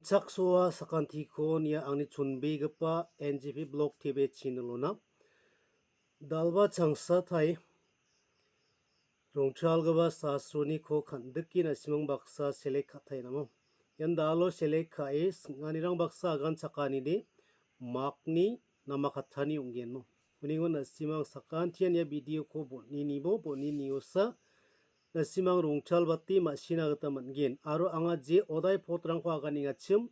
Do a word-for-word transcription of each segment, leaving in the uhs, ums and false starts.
Chaksoa sakantiko nia angni chonbegipa N G P Blog T V channelona. Dalba changsatai rongchalgipa sastroniko kan·dike na·simang baksa selek ka·taenamo. Ian dalo selek ka·e sing·anirang baksa agan chakanide makni namakatani ong·genmo. Unigimin na·simang sakantian ia videoko bon·inibo bon·iniosa na·simang rongchalbate ma·sina gita man·gen. Aro anga je odai potrangko aganengachim,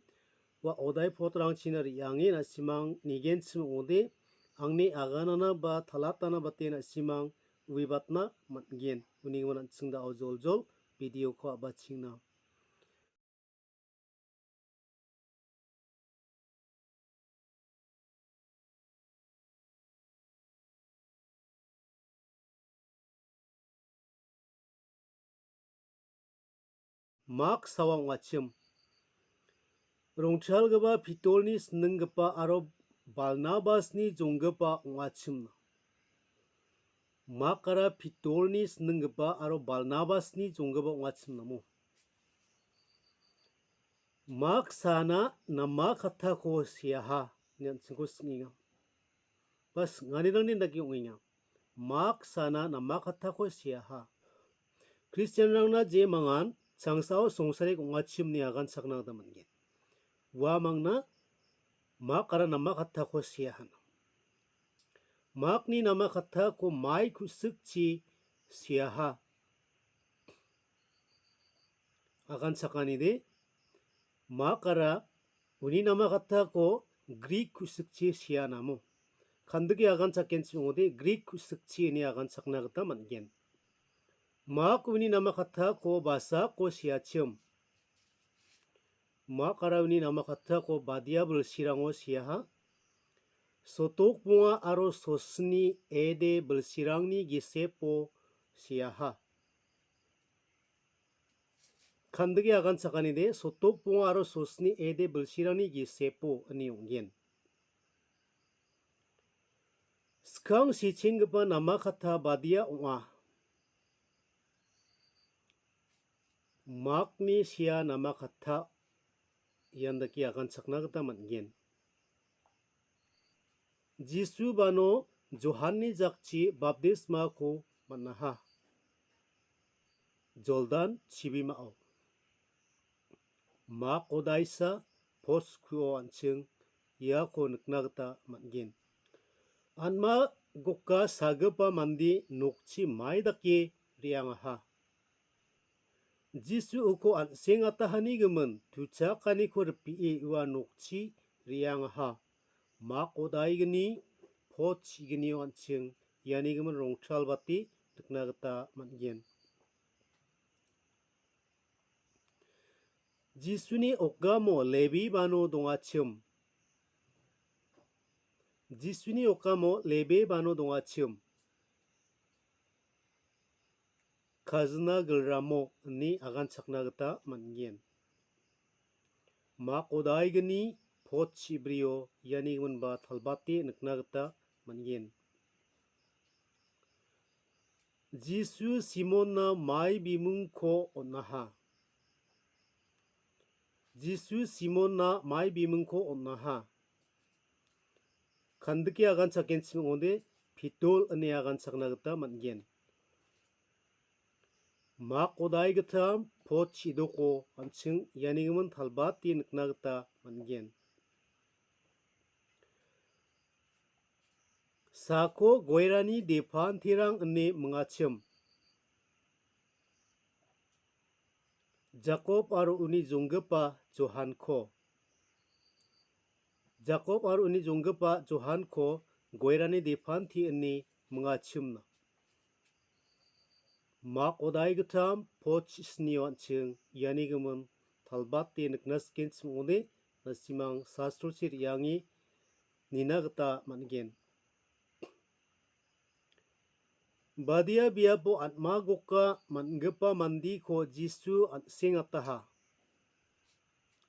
ua odai potrangchina re·ange na·simang nigenchim ong·ode, angni aganana ba talatana bate na·simang uibatna man·gen. Unigimin an·ching da·o joljol videoko a·bachengna. Mak sawa ong·achim. Rongchalgipa Pitolni sininggipa aro Barnabasni jonggipa ong·achim. Makara Pitolni sininggipa aro Barnabasni jonggipa ong·achim namo. Mak sana nama kattako seaha, ine an·chingko sing·enga. Ba sing·anirangni dake ong·enga. Mak sana nama kattako seaha. Kristianrangna je mangan changsao songsare ong·achim ine aganchakna gita man·gen. Ua mangna mak aro nama kattako seaha. Makni nama kattako mai ku·sikchi seaha. Aganchakanide, mak aro uni nama kattako Grik ku·sikchi seanamo. Kandike aganchakenchim ong·ode, Grik ku·sikchi ine aganchakna gita man·gen. Mak uni nama kattako basako seachim. Mak aro uni nama kattako badia bilsirango seaha. Sotok bonga aro sosni ede bilsirangni gisepo seaha. Kandike aganchakanide, sotok bonga aro sosni ede bilsirangni gisepo ine ong·gen. Skang sechenggipa nama katta badia ong·a. Makni sea nama katta ian dake aganchakna gita man·gen. Jisu bano Johanni jakchi baptismako man·aha. Jordan chibimao. Mak odaisa pot skuo an·ching iako nikna gita man·gen. An·ma goka sagipa mande nokchi mai dake re·angaha. Jisu uko an·sengataha nigimin tuchakaniko ripee ua nokchi re·angaha. Mak odaigni pot chignio an·ching ianigimin rongtalbate nikna gita man·gen. Jisuni okamo Lebi bano dongachim. Jisuni okamo Lebi bano dongachim. Kajina gilramo ine aganchakna gita man·gen. Mak odaigni pot chibrio iani giminba talbate nikna gita man·gen. Jisu Simonna mai bimingko on·aha. Jisu Simonna mai bimingko on·aha. Kandike aganchakenchim ong·ode, Pitol ine aganchakna gita man·gen. Mak odaigittam pot chidoko an·ching iani gimin talbate nikna gita man·gen. Sako goirani depantirang ine mingachim. Jakob aro uni jonggipa Johanko. Jakob aro uni jonggipa Johanko goirani depanti ine mingachimna. Mak odaigittam pot chisnio an·ching iani gimin talbate nikna sikenchim ong·ode, na·simang sastrochi re·ange nina gita man·gen. Badia biapo an·ma goka man·gipa mandeko Jisu an·sengataha.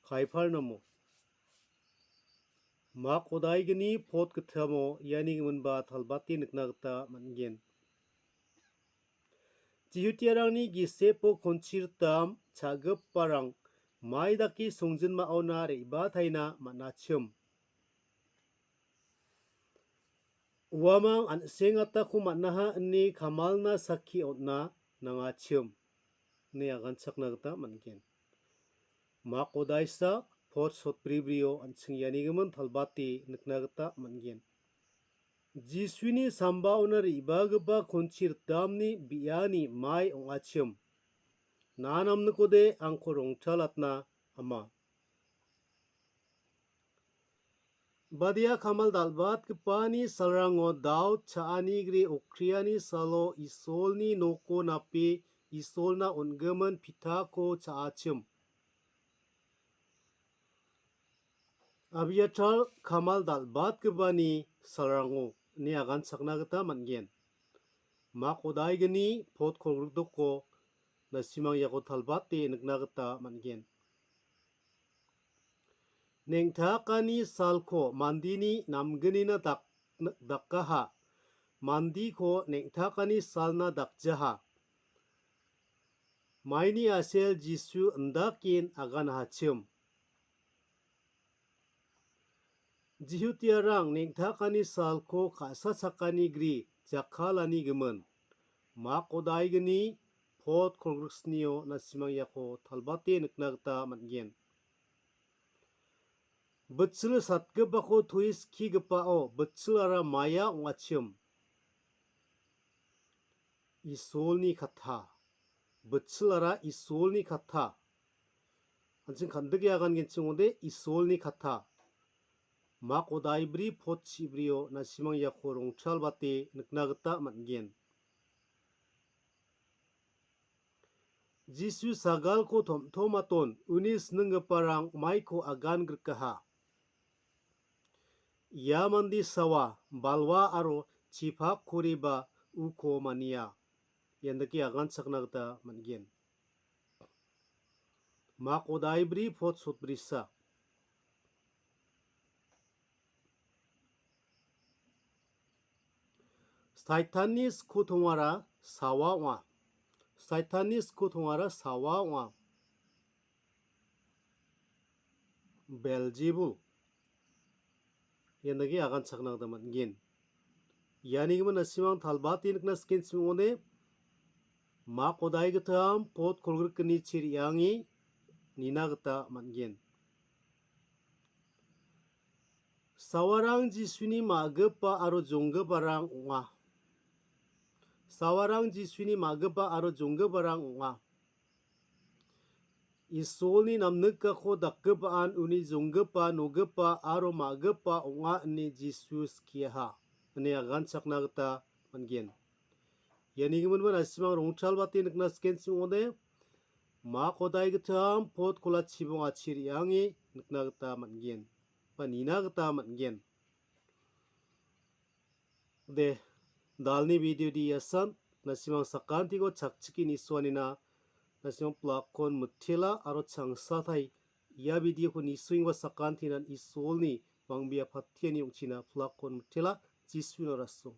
Kaiparnamo. Mak odaigni pot gittamo iani giminba talbate nikna gita man·gen. Jihudiarangni gisepo konchirtam cha·giparang mai dake songjinmaona re·bataina man·achim. Uamang an·sengatako man·aha ine kamalna sakki on·na nangachim, ine aganchakna gita man·gen. Mak odaisa pot sotbribrio an·ching ianigimin talbate nikna gita man·gen. Jisuni sambaona re·bagipa konchi ritdamni bi·ani mai ong·achim. Nanamnikode angko rongtalatna ama. Badia kamal dal·batgipani salrango Daud cha·ani gri okriani salo Isolni noko nape Isolna on·gimin pitako cha·achim. Abiatar kamal dal·batgipani salrango ine aganchakna gita man·gen. Mak odaigini pot kolgrikdoko nasimang iako talbate nikna gita man·gen. Neng·takani salko mandeni namgnina dak-, dakaha. Mandiko neng·takani salna dakjaha. Maini a·sel Jisu indaken aganahachim. Jihutiarang neng·takani salko ka·sachakani gri jakkalani gimin. Mak odaigini pot kolgriksnio nasimang iako talbate nikna gita man·gen. Bitchil satgipako tui skigipao bitchilara maia ong·achim. Isolni katta. Bitchilara Isolni katta. An·ching kandike agangenchim ong·ode Isolni katta. Mak odaibri pot chibrio nasimang iako rongtalbate nikna gita man·gen. Jisu sagalko tom·tomaton uni sininggiparang maiko agan grikaha. Ia mande sawa, balwa aro chipak koriba uko mania. Ian dake aganchakna gita man·gen. Mak odaibri pot sotbrisa. Saitanni skotongara sawa ong·a. Saitanni skotongara sawa ong·a. Beljebul. Ian dake aganchakna gita man·gen. Ianigimin nasimang talbate nikna sikenchim ong·ode, mak odai gittam pot kolgrikgni chi re·ange nina gita man·gen. Sawarang Jisuni ma·gipa aro jonggiparang ong·a. Sawarang Jisuni ma·gipa aro jonggiparang ong·a. Isolni namnikako dakgipaan uni jonggipa, nogipa aro ma·gipa ong·a ine Jisu skiaha, ine aganchakna gita man·gen. Ianigiminba nasimang rongtalbate nikna sikenchim ong·ode, mak odai gittam pot kola chibongachi re·ange nikna gita man·gen, ba nina gita man·gen. De, dalni video de iasan, nasimang sakantiko chakchike nisoanina, nasimang plak-kon mitela aro changsatai ia video-ko nisoenggipa sakantinan Isolni bang·bea patiani ong·china plak-kon mitela, Jisuna rasong.